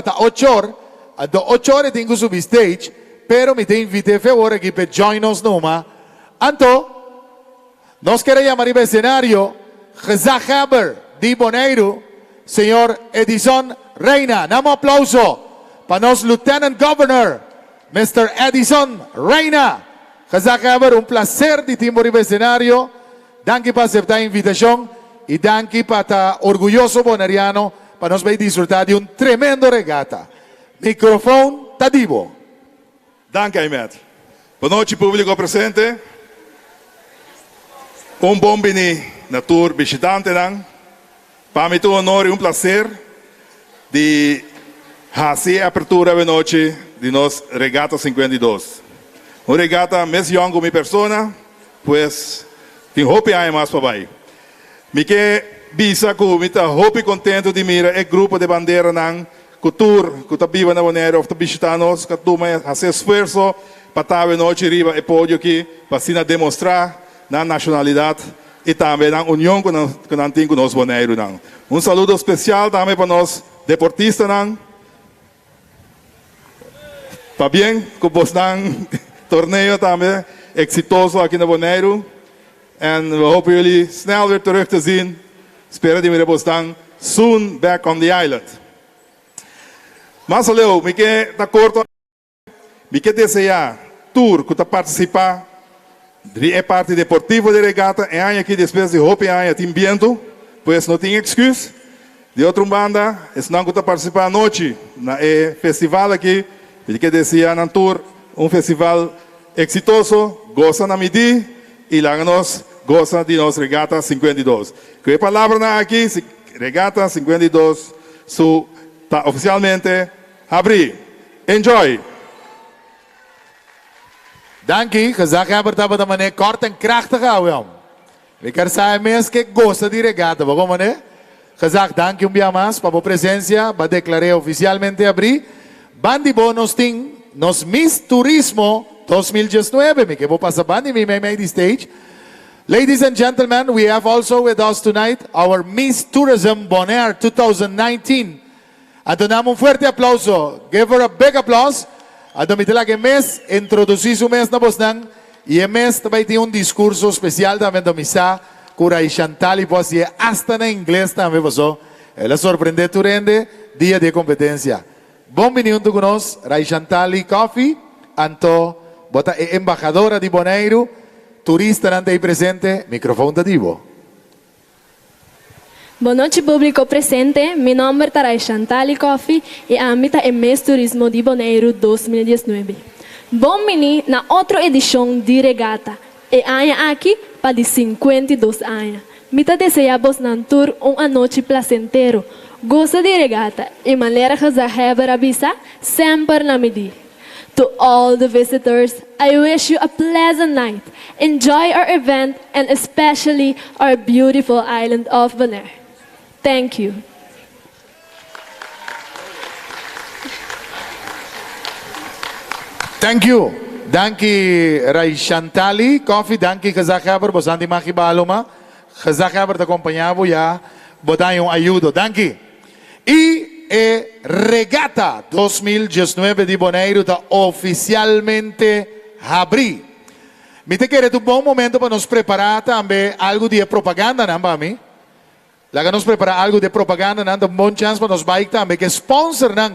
Ta ochor, anto ochor e tin ku subi stage, pero mi ta invit'é fe awor aki p'e join nos numa. Anto, nos ker a yama riba esenario gezaghebber di Boneiru, señor Edison Reina. Nan un aplauso pa nos Lieutenant Governor, Mister Edison Reina. Gezaghebber, un placer di tin bo riba esenario. Danki pa aseptá e invitashon i danki pa ta orguyoso boneriano pa nos bai disfrutá di un tremendo regata. Microfoon ta di bo. Danki Aymet. Bon nochi publico presente. Un bon bini na tur bishitantenan. Pa mi ta un honor i un placer di haci e apertura awenochi di nos Regata 52. Un regata mes yong cu mi persona, pues tin hopi aña mas pa bay. Mi ke bisa cu mi ta hopi contento di mira e grupo de banderanan cu tur cu ta biba na Bonaire of ta bishita nos cu a tuma haci esfuerso pa ta awenochi riba e podio aki pa asina demostra nan nacionalidad i tambe nan union ku nan ku nan tin ku nos Boneirunan. Un saludo spesial tambe pa nos deportistanan. Pabien ku bosnan torneo tambe eksitoso aki na Boneiru. En we hopen jullie snel weer terug te zien. Spera di mira bosnan soon back on the island. Mas aleu mi ke ta korto. Mi ke deseá tur ku ta partisipá di e parti deportivo di regata e aña aki despues di hopi aña tin bientu, pues no tin eksküs. Di otro un banda, esnan ku ta partisipá anochi na e festival aki, mi ke deseá nan tur un festival eksitoso, gosa na midí i laga nos gosa di nos Regata 52. Ku e palabranan aki, Regata 52 su ta ofisialmente Habri! Enjoy! Danki, gezaghebber tabata mané kort en krachtig awe om. Mi ker sa e mes ke gosa di regata, bo kon mané? Gezag, danki un bia mas pa bo presensia, ba deklar'é ofisialmente abrí. Ban di bo nos tin nos Miss Turismo 2019, mi ke bo pasa ban di mi meimei di stage. Ladies and gentlemen, we have also with us tonight our Miss Tourism Bonaire 2019. Anto dam un fuerte aplauso. Give her a big applause. Anto mi ta laga e mes introduci su mes na bosnan y e mes ta bay tin un discurso special tambe. Anto mi sa cu Ray Shantali por haci'e hasta na ingles tambe paso el a sorprende tur hende dia di e competencia. Bon bini hunto cu nos Ray Shantali Coffee. Anto bo ta e embahadora di Boneiru. Turistanan ta ey presente. Microfoon ta di bo. Bon nochi publico presente, mi nomber ta Ray Shantali Coffie y ami ta e Miss Turismo di Boneiru 2019. Bon bini na otro edicion di Regata, e aña aki pa di 52 aña. Mi ta desea bosnan tur un anochi placentero, gosa di Regata y manera gezaghebber a bisa, semper na midí. To all the visitors, I wish you a pleasant night. Enjoy our event and especially our beautiful island of Bonaire. Thank you. Thank you. Danki Raishantali Coffee, danki gezaghebber, bo santi magi baloma. Gezaghebber ta acompaña bo ya bo ta haña un ayudo. Danki. I e Regata 2019 di Boneiru ta ofisialmente habrí. Mi ta kere ta un bon momento pa nos prepará tambe algu di e propagandanan pa mi. Laga nos prepará algu di e propagandanan, ta un bon chèns pa nos bai tambe ku e sponsornan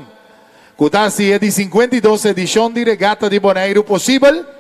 ku ta hasi e di 52 edishon di Regata di Boneiru posibel.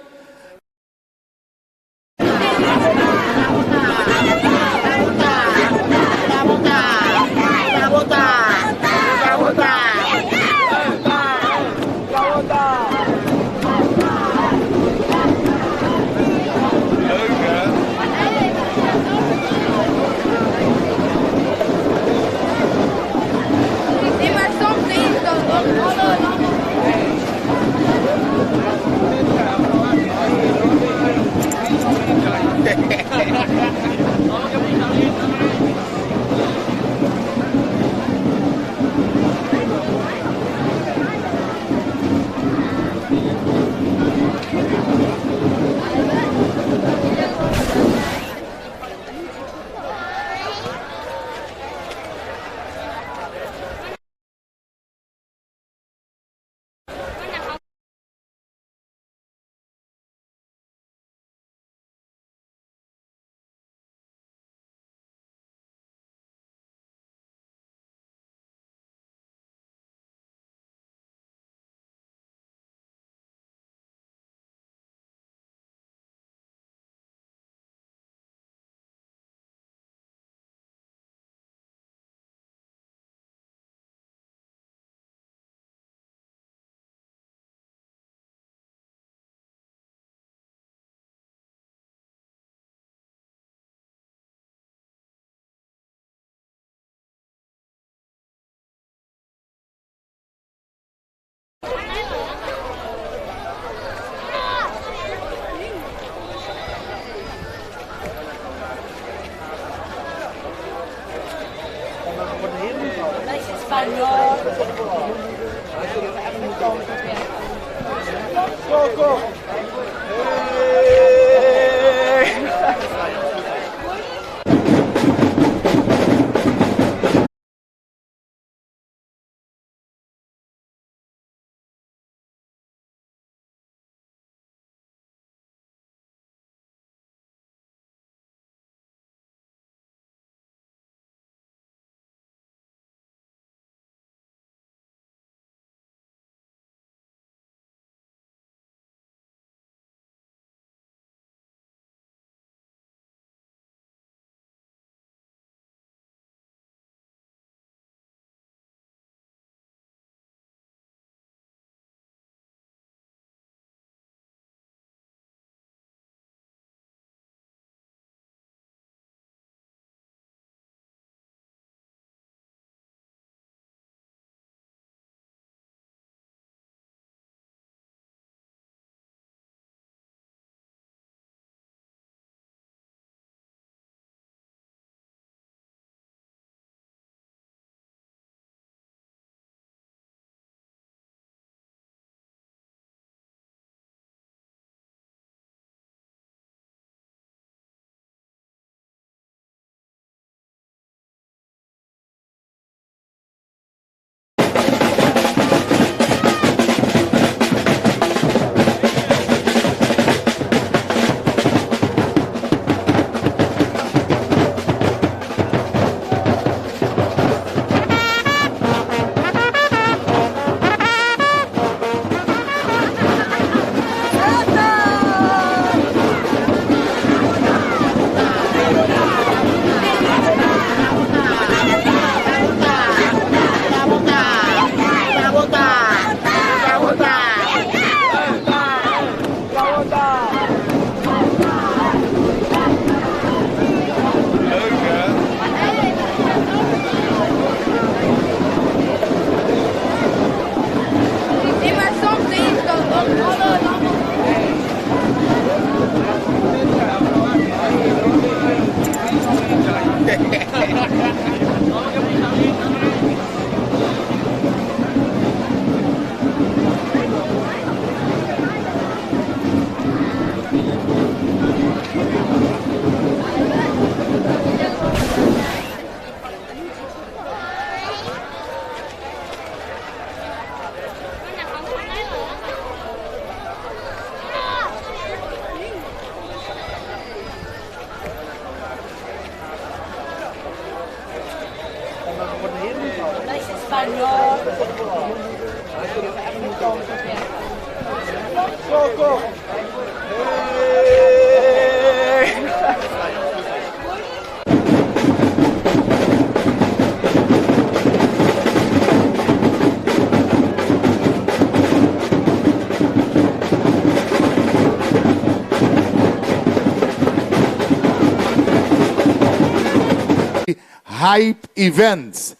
Hype Events.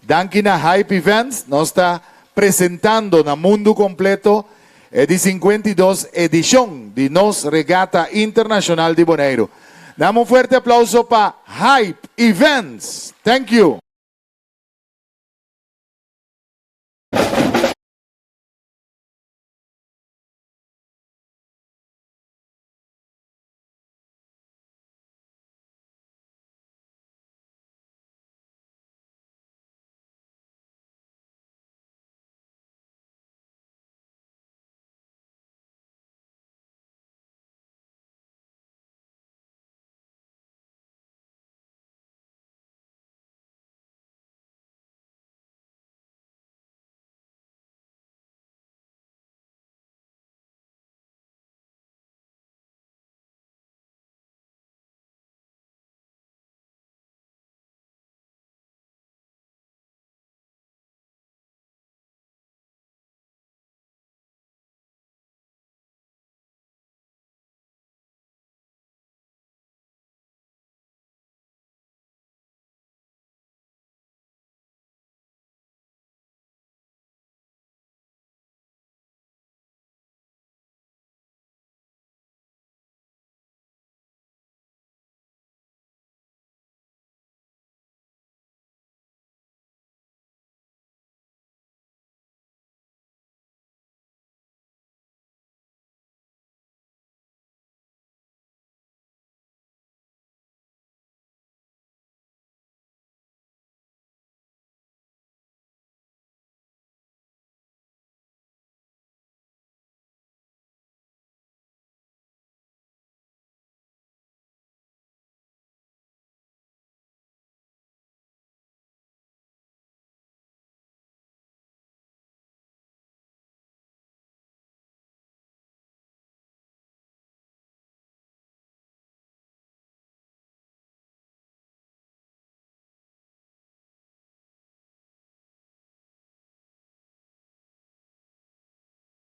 Danki na Hype Events nos ta presentando na mundu kompleto e di 52 edishon di nos Regata Internashonal di Boneiru. Dam un fuerte aplauso pa Hype Events. Thank you.